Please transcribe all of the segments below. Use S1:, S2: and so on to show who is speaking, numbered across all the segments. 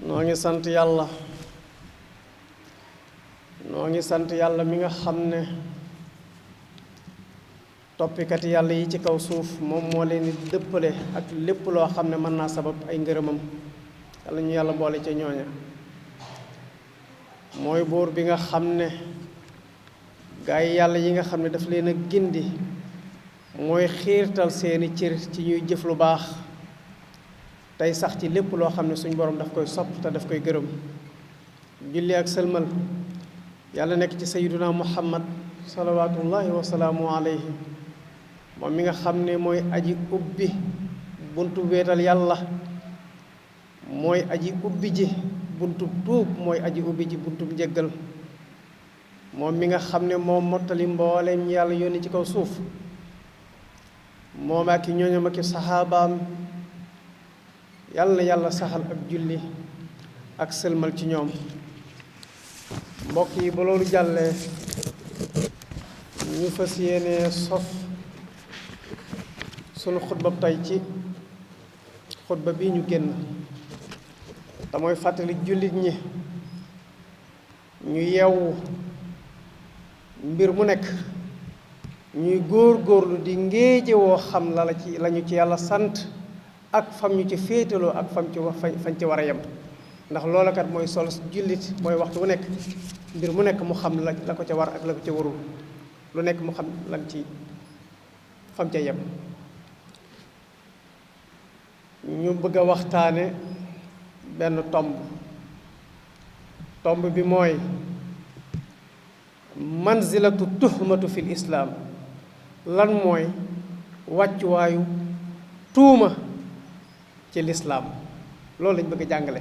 S1: noo ngi sant yàlla mi nga xam ne toppikati yàlla yi ci kaw suuf moom moo leen di dëppale ak lépp loo xam ne mën naa sabab ay ngërëmam yàlla ñu yàlla boole ca ñooña mooy buur bi nga xam ne gaa yi yàlla yi nga xam ne daf leen a gindi mooy xiirtal seeni cër ci ñuy jëf lu baax tey sax ci lépp loo xam ne suñ borom daf koy sopp te daf koy gërëm julli ak sëlmal yàlla nekk ci sayyiduna muhammad salawaatullahi wa salaamu alayhi moom mi nga xam ne mooy aji ubbi buntu wéetal yàlla mooy aji ubbi ji buntu tuub mooy aji ubbi ji buntu njëggal moom mi nga xam ne moo mottali mbooleem yàlla yónni ci kaw suuf moom ak i ñooñam ak i saxaabaam yàlla na yàlla saxal ak julli ak sëlmal ci ñoom mbokk yi ba loolu jàllee ñu fas yéene sof sunu xutba tey ci xutba bii ñu génn te mooy fàttali jullit ñi ñu yeewu mbir mu nekk ñuy góor-góorlu di ngéejewoo xam lañu ci yàlla sant ak fam ñu ci féetaloo ak fañ ci war a yem ndax loola kat mooy solo jullit mooy waxtu wu nekk mbir mu nekk mu xam la ko ca war ak la ko ca warul lu nekk mu xam lam ci fam ca yem ñu bëgg a waxtaane benn tomb bi mooy manzilatu tuhmatu fil islaam lan mooy wàccuwaayu tuuma ci lislaam loolu lañ bëgg a jàngale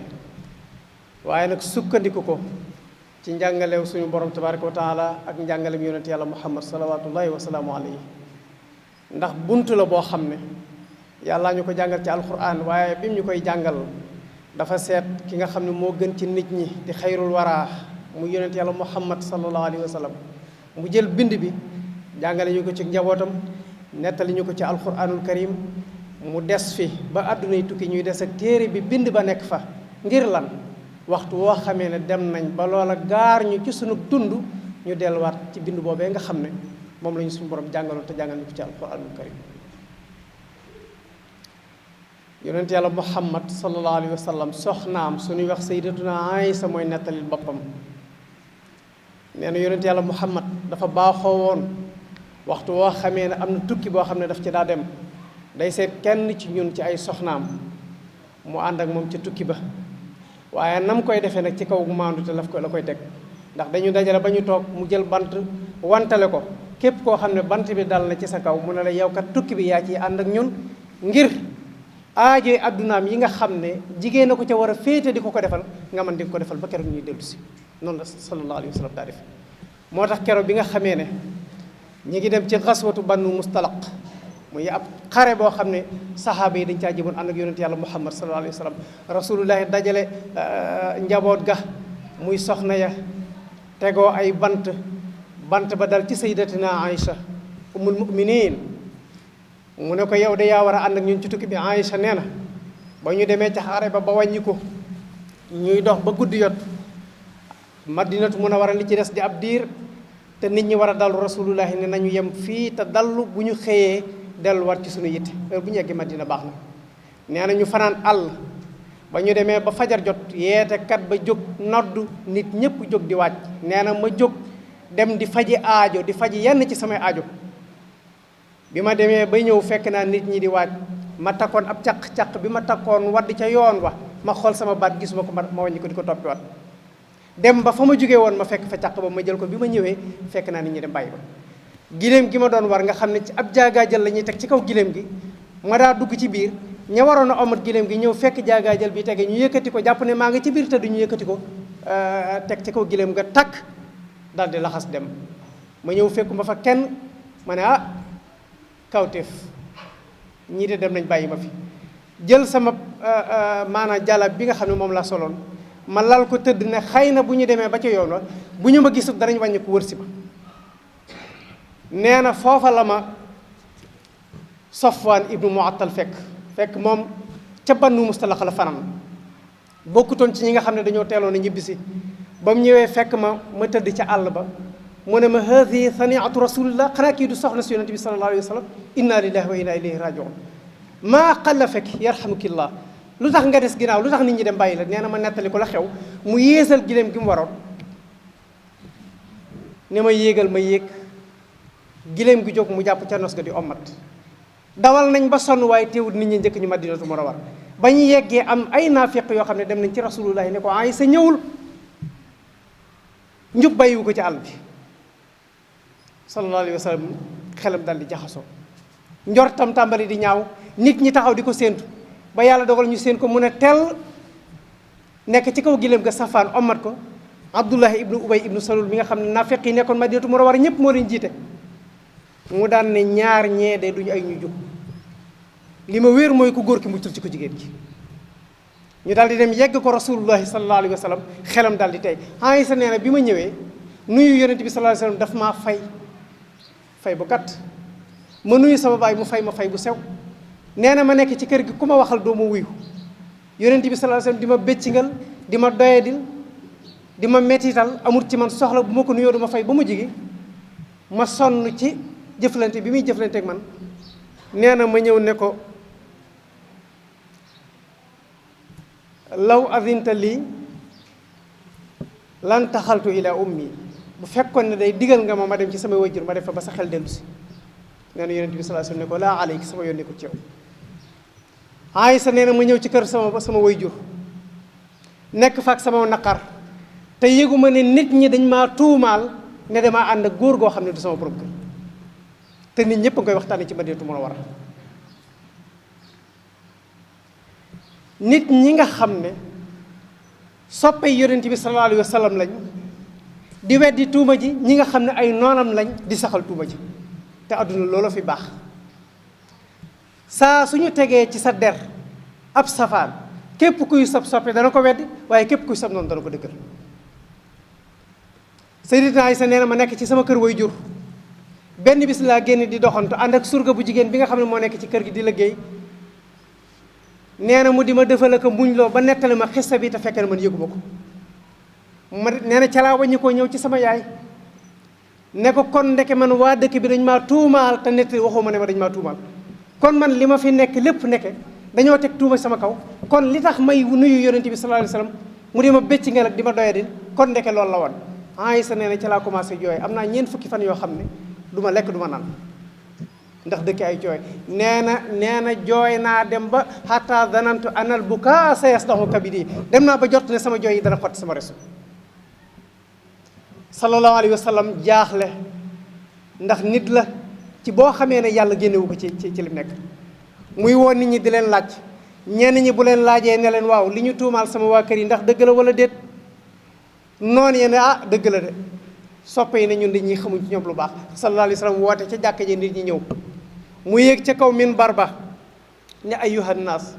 S1: waaye nag sukkandiku ko ci njàngalew suñu borom tabaraka wa taala ak njàngalem yonent yàlla muhammad salawatullahi wa salaamu alayhi ndax buntu la boo xam ne yàllaa ñu ko jàngal ci alquran waaye bi mu ñu koy jàngal dafa seet ki nga xam ne moo gën ci nit ñi di xayrul waraa mu yonent yàlla muhammad sallallahu alayhi wa sallam mu jël bind bi jàngale ñu ko ci njabootam nettali ñu ko ci alquranul karim mu des fi ba àdduna yi tukki ñuy des ak téere bi bind ba nekk fa ngir lan waxtu woo xamee ne dem nañ ba loola gaar ñu ci sunu dund ñu delluwaat ci bind boobee nga xam ne moom la ñu suñu borom jàngaloon te jàngal ñu ko ci alquranul karim yonent yàlla muhammad sallallahu alayhi wa sallam soxnaam suñuy wax sayyidatuna Aysa mooy nettalil boppam nee na yonent yàlla muhammad dafa baaxoo woon waxtu woo xamee ne am na tukki boo xam ne daf ci daa dem day seet kenn ci ñun ci ay soxnaam mu ànd ak moom ca tukki ba waaye nam koy defee nag ci kaw maandu te la koy teg ndax dañu dajale ba ñu toog mu jël bant wantale ko képp koo xam ne bant bi dal na ci sa kaw mu ne la yow kat tukki bi yaa ciy ànd ak ñun ngir aajoy addunaam yi nga xam ne jigéen a ko ca war a féete di ko defal nga mën di ko defal ba keroog ñuy dellu si noonu la sallallahu alayhi wa sallam daa def moo tax keroog bi nga xamee ne ñi ngi dem ci xaswatu bannu mustalaq muy ab xare boo xam ne saxaaba yi dañ caa jëmoon ànd ak yonent yàlla muhammad sallallahu alayhi wa sallam rasulullahi dajale njaboot ga muy soxna ya tegoo ay bant ba dal ci sayyidatina Aïcha ummul mu'minin mu ne ko yow de yaa war a ànd ak ñun ci tukki bi Aïcha nee na ba ñu demee ca xare ba wàññi ko ñuy dox ba guddi yot madinatu munawwara li ci des di ab diir te nit ñi war a dallu rasulullahi ne nañu yem fii te dallu bu ñu xëyee delluwaat ci suñu yitte heure bu ñu yeggee madina baax na nee na ñu fanaan àll ba ñu demee ba fajar jot yeete kat ba jóg noddu nit ñëpp jóg di wàcc nee na ma jóg dem di faji aajo di faji yenn ci samay aajo bi ma demee bay ñëw fekk naa nit ñi di waaj ma takkoon ab caq bi ma takkoon wadd ca yoon wa ma xool sama baat gisuma ko ma wàññi ko di ko toppiwaat dem ba fa ma jógee woon ma fekk fa caq ba ma jël ko bi ma ñëwee fekk naa nit ñi dem bàyyi ko giléem gi ma doon war nga xam ne ci ab jaagaajal la ñuy teg ci kaw giléem gi ma daa dugg ci biir ña waroon a omat giléem gi ñëw fekk jaagaajal bi tege ñu yëkkati ko jàpp ne maa ngi ci biir te du ñu yëkkati ko teg ci kaw giléem nga takk daal di laxas dem ma ñëw fekku ma fa kenn ma ne kawteef ñii de dem nañ bàyyi ma fi jël sama maanaam jàllab bi nga xam ne moom laa soloon ma lal ko tëdd ne xëy na bu ñu demee ba ca yoon wa bu ñu ma gisut danañ wàññi ko wër si ma nee na foofa la ma Safwaan ibnu Muattal fekk moom ca Bannu Mustalaqa la fanaan bokkutoon ci ñi nga xam ne dañoo teeloon a ñibbisi ba mu ñëwee fekk ma tëdd ca àll ba mu ne ma haadihi saniatu rasulillah, xanaa kii du soxna si yonente bi sallallahu alayhi wa sallam. inna lillahi wa inna ilayhi rajiun. maa xallafaki yarhamukillah, lu tax nga des ginnaaw, lu tax nit ñi dem bàyyi la. nee na ma nettali ko la xew, mu yéesal gileem gi mu waroon ne ma yéegal ma yéeg, gileem gi jóg mu jàpp ca nos ga di ommat. dawal nañ ba sonn waaye teewut nit ñi njëkk ñu Madinatu Munawwara ba ñu yeggee am ay naafiq yoo xam ne dem nañ ci rasulullah ne ko ay sa ñëwul, njub bàyyiwu ko ci àll bi. sallallahu alayhi wa sallam xelam dal di jaxasoo, njortam tàmbali di ñaaw, nit ñi taxaw di ko séentu ba yàlla dogal ñu séen ko mu ne tell nekk ci kaw gileem ga safaan ommat ko. Abdullahi ibnu Ubay ibnu Salul mi nga xam ne naafiq yi nekkoon Madinatu Munawwara ñëpp moo leen jiite, mu daan ne ñaar ñee de duñu ay ñu jub, li ma wéer mooy ku góor ki muccul ci ko jigéen gi. ñu daal di dem yegg ko rasulullahi sallallahu alayhi wa sallam, xelam daal di tey. Aysa nee na bi ma ñëwee nuyu yonent bi sallallahu alayhi wa sallam daf maa fay bu gàtt, ma nuyu sama baay mu fay ma fay bu sew. nee na ma nekk ci kër gi ku ma waxal doo ma wuyu, yonent bi sallallahu alayhi wa sallam di ma béccingal, di ma doyadil, di ma mettital, amul ci man soxla bu ma ko nuyoo du ma fay ba mu jigi ma sonn ci jëflante bi muy jëflante ak man. nee na ma ñëw ne ko law azinta lii lan taxaltu ila ummi, bu fekkoon ne day digal nga ma dem ci sama wajur ma def fa ba sa xel dellu si. nee na yonent bi sallallahu alayhi wasallam ne ko laa alayki, sama yoon nekkul ci yow. Aysa nee na ma ñëw ci kër sama wajur nekk fa ak sama naqar te yëguma ne nit ñi dañ maa tuumaal ne damaa ànd ak góor goo xam ne du sama borom kër, te nit ñëpp a koy waxtaanee ci Madinatu Munawwara. nit ñi nga xam ne soppe yonent bi sallallahu alayhi wa sallam lañ di weddi tuuma ji, ñi nga xam ne ay noonam lañ di saxal tuuma ji. te àdduna loolu fi baax, saa suñu tegee ci sa der ab safaan, képp kuy sab soppe dana ko weddi, waaye képp kuy sab noonu dana ko dëggal. Sayyidatuna Aysa nee na ma nekk ci sama kër way jur, benn bis laa génn di doxantu ànd ak surga bu jigéen bi nga xam ne moo nekk ci kër gi di liggéey. nee na mu di ma defal ak muñ loo ba nettali ma xissa bi te fekk na man yëguma ko. nee na ca laa wàññi koo ñëw ci sama yaay ne ko kon ndeke man waa dëkk bi dañ maa tuumaal te nettali waxuma ne ma dañ maa tuumaal, kon man li ma fi nekk lépp nekke dañoo teg tuuma sama kaw, kon li tax may nuyu yonent bi sallallahu alayhi wasallam mu di ma bécc ngel ak di ma doyadil, kon ndeke loolu la woon. Aysa nee na ca laa commencé jooy, am naa ñeent fukki fan yoo xam ne du ma lekk du ma naan ndax dëkk ay jooy. nee na jooy naa dem ba hatta danantu anal bukaa sayasdahu kabidi, dem naa ba jot ne sama jooy yi dana xotti sama resu. sallallahu alayhi wa sallam jaaxle ndax nit la ci boo xamee ne yàlla génnewu ko ci lim nekk, muy woon nit ñi di leen laaj. ñenn ñi bu leen laajee ne leen waaw li ñu tuumaal sama waa kër yi ndax dëgg la wala déet, noonu yee ne dëgg la de. soppe yi ne ñun nit ñi xamuñ ci ñoom lu baax. sallallahu alayhi wa sallam woote ca jàkka ji nit ñi ñëw, mu yéeg ca kaw minbar ba ne ayyuhan naas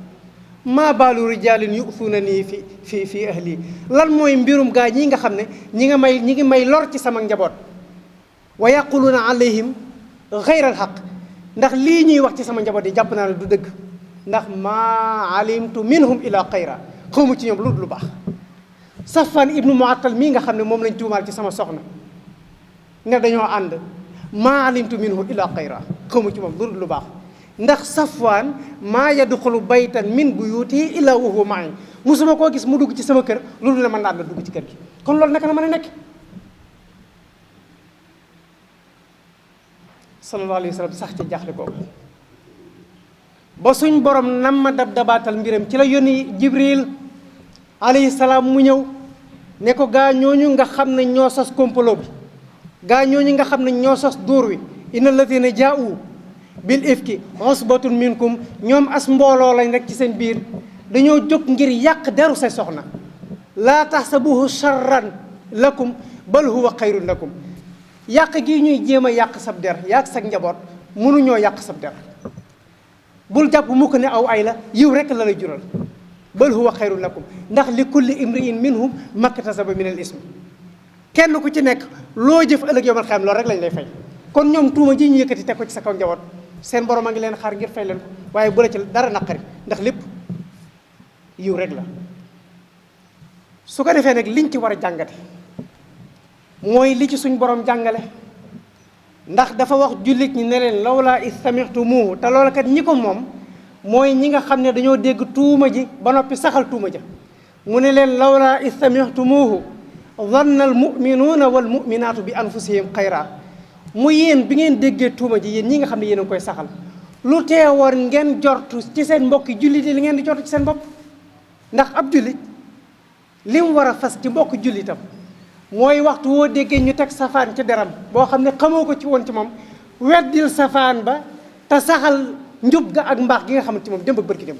S1: maa baalu rijaalin yu'thuuna nii fi ahli, lan mooy mbirum gaa ñii nga xam ne ñi ngi may lor ci sama njaboot. wa yaquluuna alayhim xayral xaq, ndax lii ñuy wax ci sama njaboot yi jàpp naa ne du dëgg, ndax maa alimtu minhum ila xayra, xawma ci ñoom lu baax. Safwan ibnu Muattal mii nga xam ne moom lañ tuumaal ci sama soxna ne dañoo ànd, maa alimtu minhu ila xayra, xawma ci moom lu baax. ndax Safwaan maa yadxulu baytan min buyuutihi illa wa huwa ma'i, musuma koo gis mu dugg ci sama kër loolu ne man daan na dugg ci kër gi, kon loolu naka la mën a nekk. sallallahu alayhi wa sallam sax ca jaaxle kooku ba suñ borom nam ma dabaatal mbiram ci la yónni Jibril alayhi salaam mu ñëw ne ko gaa ñooñu nga xam ne ñoo sos complot bi, gaa ñooñu nga xam ne ñoo sos dóor wi, inna alladina jaa'u bil ifki usbatun minkum, ñoom as mbooloo lañ rek ci seen biir, dañoo jóg ngir yàq deru say soxna. laa tahsabuhu sharran lakum bal huwa xayrun lakum, yàq gi ñuy jéem a yàq sab der yàq sag njaboot mënuñoo yàq sab der. bul jàpp mukk ne aw ay la, yiw rek la lay jural. bal huwa xayrun lakum, ndax li kulli imri'in minhum maktasaba min al ism, kenn ku ci nekk loo jëf ëllëg yawmal qiyaama loolu rek lañ lay fay. kon ñoom tuuma ji ñu yëkkati teg ko ci sa kaw njaboot seen borom a ngi leen xaar ngir fay leen ko, waaye bu la ci dara naqari ndax lépp yiw rek la. su ko defee nag liñ ci war a jàngate mooy li ci suñ borom jàngale, ndax dafa wax jullit ñi ne leen lawlaa is sami'tumuuhu, te loolu kat ñi ko moom mooy ñi nga xam ne dañoo dégg tuuma ji ba noppi saxal tuuma ja. mu ne leen lawlaa is sami'tumuuhu zanna al muminuuna wal muminaatu bi anfusihim xayra. mu yéen bi ngeen déggee tuuma ji yéen ñi nga xam ne yéen a ngi koy saxal, lu teewoon ngeen jortu ci seen mbokki jullit yi li ngeen di jortu ci seen bopp. ndax ab jullit li mu war a fas ci mbokk jullitam mooy waxtu woo déggee ñu teg safaan ci deram boo xam ne xamoo ko ci woon ci moom, weddil safaan ba te saxal njub ga ak mbaax gi nga xamante ci moom démb ak bërki démb.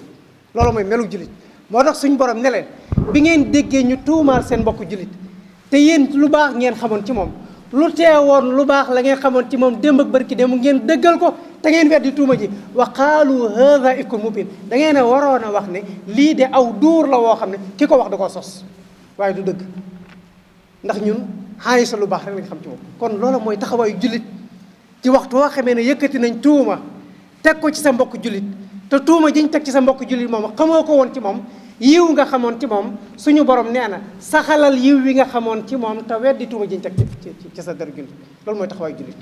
S1: loolu mooy melu jullit. moo tax suñ borom ne leen bi ngeen déggee ñu tuumaal seen mbokk jullit te yéen lu baax ngeen xamoon ci moom, lu teewoon lu baax la ngeen xamoon ci moom démb ak bërki démb ngeen dëggal ko te ngeen weddi tuuma ji. wa qaalu haadha ifkun mubiin, da ngeen a waroon a wax ne lii de aw duur la woo xam ne ki ko wax da koo sos waaye du dëgg, ndax ñun xaayi sa lu baax rek lañ xam ci moom. kon loolu mooy taxawaayu jullit ci waxtu woo xamee ne yëkkati nañ tuuma teg ko ci sa mbokk jullit, te tuuma jiñ teg ci sa mbokk jullit moom xamoo ko woon ci moom, yiw nga xamoon ci moom, suñu borom nee na saxalal yiw wi nga xamoon ci moom te weddi tuuma jiñ teg ci sa dara jullit. loolu mooy taxawaayu jullit.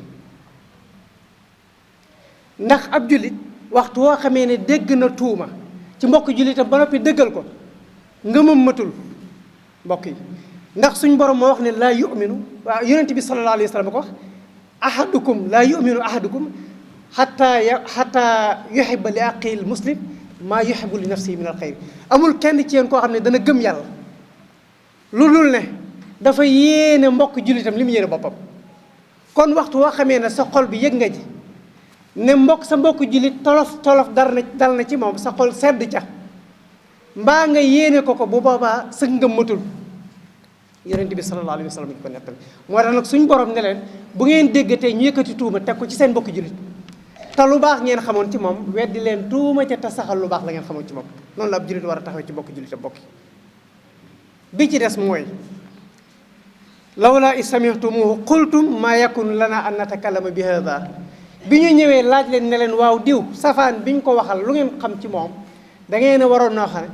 S1: ndax ab jullit waxtu woo xamee ne dégg na tuuma ci mbokk jullitam ba noppi dëggal ko, ngëmam matul mbokk yi. ndax suñ borom moo wax ne laa yuminu, waaw yonent bi sallallahu alayhi wa sallam ko wax, ahadukum laa yuminu ahadukum xataa yuhibba li aqil muslim maa yuhibbu li nafsihi min al xayr. amul kenn ci yéen koo xam ne dana gëm yàlla lu dul ne dafa yéene mbokk jullitam li mu yéene boppam. kon waxtu woo xamee ne sa xol bi yëg nga ji ne sa mbokk jullit tolof tolof dal na ci moom, sa xol sedd ca, mbaa nga yéene ko bu boobaa sa ngëm matul. yonent bi sallallahu alayhi wa sallam ñu ko nettali. moo tax nag suñ borom ne leen bu ngeen déggatee ñu yëkkati tuuma teg ko ci seen mbokk jullit te lu baax ngeen xamoon ci moom, weddi leen tuuma ca te saxal lu baax la ngeen xamoon ci moom. noonu la ab jullit war a taxawee ci mbokk jullit a bokki. bi ci des mooy lawlaa is sami'tumuuhu qultum maa yakunu lana an natakallama bi haadha. bi ñu ñëwee laaj leen ne leen waaw diw safaan bi ñu ko waxal lu ngeen xam ci moom, da ngeen a waroon noo xam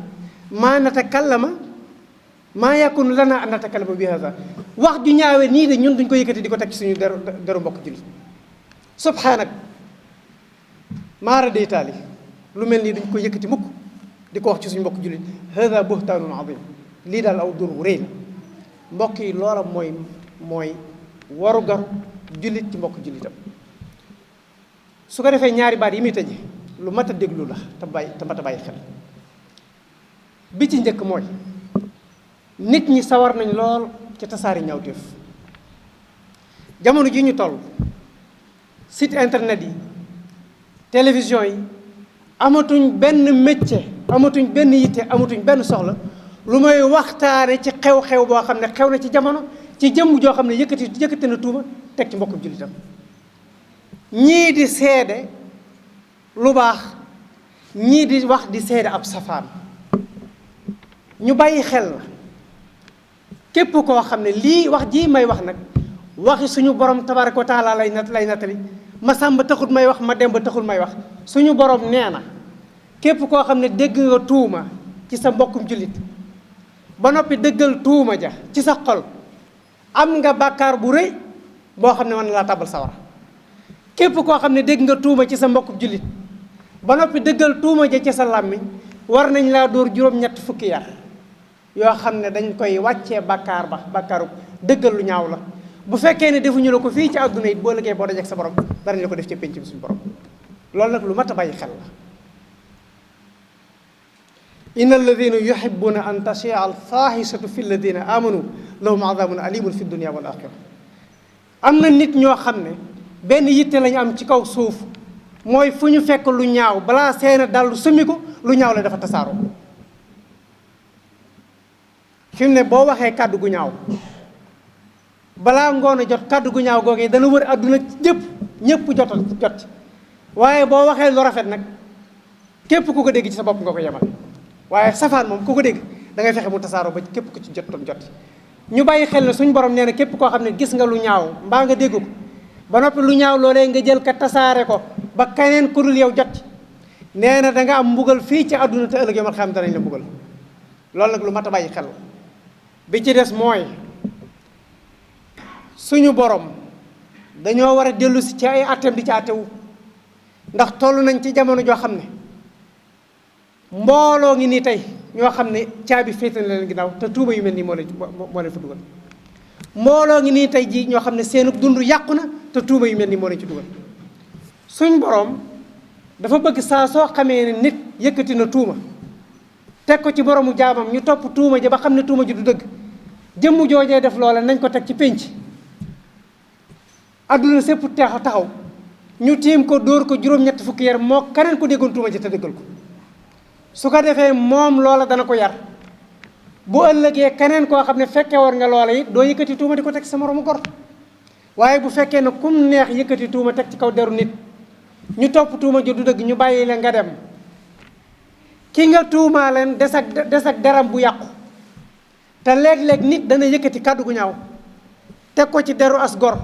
S1: ne maa yakunu lana an natakallama bi haadha. wax ju ñaawee nii de ñun duñ ko yëkkati di ko teg ci suñu deru mbokk jullit. subhaanak maara deytaali lu mel nii duñ ko yëkkati mukk di ko wax ci suñu mbokk jullit. haadha buhtaanun azim, lii daal aw dur wu rëy la mbokk yi. loola mooy waru garu jullit ci mbokk jullitam. su ko defee ñaari baat yi muy tëje lu mat a déglu la te mat a bàyyi xel. bi ci njëkk mooy nit ñi sawar nañ lool ci tasaari ñaawteef. jamono ji ñu toll site internet yi, télévision yi amatuñ benn métier, amatuñ benn yitte, amatuñ benn soxla lu may waxtaane ci xew-xew boo xam ne xew na ci jamono, ci jëmm joo xam ne yëkkati na tuuma teg ci mbokkum jullitam. ñii di seede lu baax, ñii di wax di seede ab safaan. ñu bàyyi xel la képp koo xam ne lii wax jii may wax nag waxi suñu borom tabaraka wa taala lay nattali. ma sàmba taxul may wax, ma demba taxul may wax. suñu borom nee na képp koo xam ne dégg nga tuuma ci sa mbokkum jullit ba noppi dëggal tuuma ja ci sa xol, am nga bàkkaar bu rëy boo xam ne mën na laa tàbbal sawara. képp koo xam ne dégg nga tuuma ci sa mbokkum jullit ba noppi dëggal tuuma ja ci sa làmmiñ, war nañ laa dóor juróom-ñett fukki yar yoo xam ne dañ koy wàccee bàkkaar ba, bàkkaaru dëggal lu ñaaw la. bu fekkee ne defuñu la ko fii ci àdduna it boo liggéey boo dajeek sa borom danañ la ko def ci pénc bi suñu borom. loolu nag lu mat a bàyyi xel la. inna alladina yuhibbuna an tashia al faahisatu fi alladina amanu lahum adabun alimun fi dunia wal axira. am na nit ñoo xam ne benn yitte lañu am ci kaw suuf, mooy fu ñu fekk lu ñaaw balaa seena dal lu summi ko lu ñaaw la dafa tasaaroo. fi mu ne boo waxee kàddu gu ñaaw balaa ngoon a jot kàddu gu ñaaw googee dana wër àdduna ñëpp jot. waaye boo waxee lu rafet nag képp ku ko dégg ci sa bopp nga ko yemal, waaye safaan moom ku ko dégg da ngay fexe mu tasaaroo ba képp ku ci jot. ñu bàyyi xel ne suñ borom nee na képp koo xam ne gis nga lu ñaaw mbaa nga dégg ko ba noppi lu ñaaw loolee nga jël ka tasaare ko ba keneen ku dul yow jot, nee na da nga am mbugal fii ci àdduna te ëllëg yomal xam danañ la mbugal. loolu nag lu mat a bàyyi xel la. bi ci des mooy suñu borom dañoo war a dellu si ci ay atteem di ci attewu ndax toll nañ ci jamono joo xam ne mbooloo ngi nii tey ñoo xam ne caabi féete na leen ginnaaw te tuuma yu mel nii moo leen fa dugal. mbooloo ngi nii tey jii ñoo xam ne seenu dund yàqu na te tuuma yu mel nii moo leen ci dugal. suñ borom dafa bëgg saa soo xamee ne nit yëkkati na tuuma teg ko ci boroomu jaamam ñu topp tuuma ji ba xam ne tuuma ji du dëgg jëmm joojee def loola nañ ko teg ci pénc adduna sépp taxaw ñu tiim ko dóor ko juróom-ñetti fukki yar moo keneen ko déggoon tuuma ji te dëggal ko su ko defee moom loola dana ko yar bu ëllëgee keneen koo xam ne fekke war nga loola it doo yëkkati tuuma di ko teg sa moroomu gor waaye bu fekkee ne kum neex yëkkati tuuma teg ci kaw deru nit ñu topp tuuma ji du dëgg ñu bàyyi la nga dem ki nga tuumaa leen des ak deram bu yàqu te léeg-léeg nit dana yëkkati kàddu gu ñaaw teg ko ci deru as gor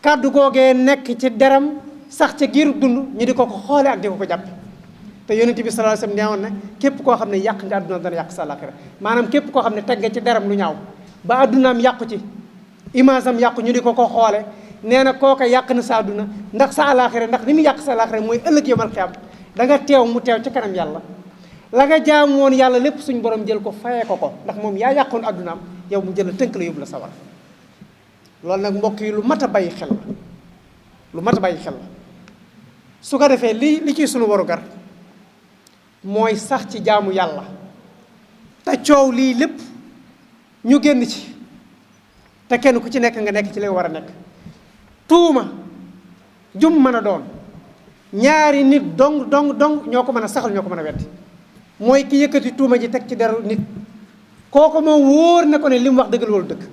S1: kàddu googee nekk ci deram sax ca giiru dund ñu di ko xoole ak di ko jàpp te yonent bi sallallahu alayhi wasallam neewoon na képp koo xam ne yàq nga àdduna dana yàq sa àllaaxira maanaam képp koo xam ne teg nga ci deram lu ñaaw ba àddunaam yàqu ci image am yàqu ñu di ko xoole nee na kooka yàq na sa àdduna ndax sa àllaaxira ndax li muy yàq sa àllaaxira mooy ëllëg yawmal qiyaam da nga teew mu teew ci kanam yàlla la nga jaam woon yàlla lépp suñ borom jël ko fayee ko ndax moom yaa yàqoon àddunaam yow mu jël la tënk la yóbbu la sawar loolu nag mbokk yi lu mat a bàyyi xel la lu mat a bàyyi xel la su ko defee li ciy sunu waru gar mooy sax ci jaamu yàlla te coow lii lépp ñu génn ci te kenn ku ci nekk nga nekk ci li nga war a nekk tuuma jum mën a doon ñaari nit dong ñoo ko mën a saxal ñoo ko mën a weddi mooy ki yëkkati tuuma ji teg ci deru nit kooku moom wóor na ko ne li mu wax dëggal wala dëgg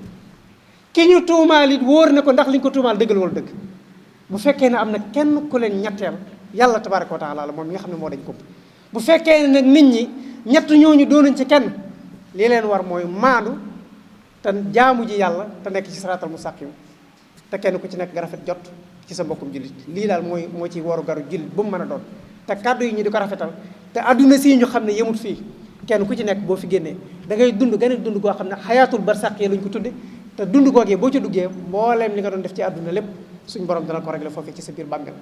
S1: ki ñu tuumaal it wóor na ko ndax li ñu ko tuumaal dëggal wala dëgg bu fekkee ne am na kenn ku leen ñetteel yàlla tabaaraka wa taala la moom mi nga xam ne moo dañ ko bu fekkee ne nag nit ñi ñett ñooñu doonuñ ci kenn li leen war mooy maandu te jaamu ji yàlla te nekk ci siraatal mustaqim te kenn ku ci nekk nga rafet jot ci sa mbokkum jullit lii daal moo ci waru garu jullit bu mu mën a doon te kàddu yi ñu di ko rafetal te adduna sii ñu xam ne yemut fii kenn ku ci nekk boo fi génnee da ngay dund gën a dund goo xam ne xayaatul barsaq yi lañ ko tudde te dund googee boo ci duggee mbooleem li nga doon def ci adduna lépp suñ borom dana ko régler foofee ci sa biir bàmmeel